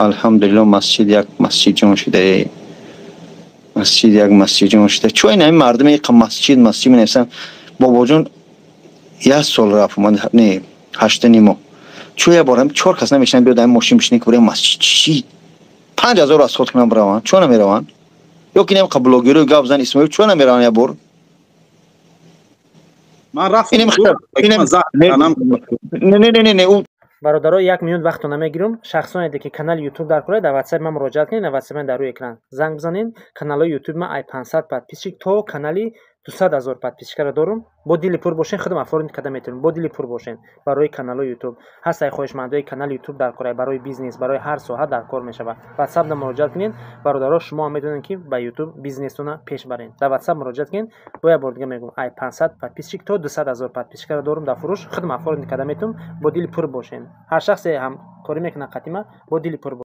Алҳамдулилло, масҷид як масҷид ҷон шуда, масҷид як масҷид ҷон шуда. Чӯ ин ҳамин мардуме қа масҷид масҷид менависанд? Бобоҷон, як сол рафт, не, 8,5 моҳ. Чӯ як бор чор кас намешинанд, биёд ҳамин мошин бишинед, ки бурем масҷид? Чӣ 5000 аз худ кунам, бираванд? Чӯ намераванд? Ё ки нем қа блогеру гап зан Исмоил, чӯ намераванд як бор? Ман рафтам. Не, не, не, не. Бародаро, як минут вақтро намегирам. Шахсоне ки канали Ютуб дар кора, дар Ватсапи ман муроҷиат кунед. Дар Ватсапи ман дар рӯи экран занг бизанед. Каналҳои Ютуби ман ай 500 подписчик то канали 200 000 подписчикаро дорум. Бо дили пур бошен, худам оформить карда метавонем. Бо дили пур бошен, барои каналҳои Ютуб ҳаст. Ай хоҳишмандои канали Ютуб дар кора, барои бизнес, барои ҳар соҳа дар кор мешавад. Ватсапда муроҷиат кунед. Бародаро, шумо ҳам метавонед, ки ба Ютуб бизнестона пеш баред. Дар Ватсап муроҷиат кунед. Бо як бор дига мегӯям, ай 500 подписчик то 200 000 подписчикаро дорум дар фурӯш, худам оформить карда метавонем. Бо дили пур бошен, ҳар шахсе ҳамкорӣ мекунад қатима, бо дили пур.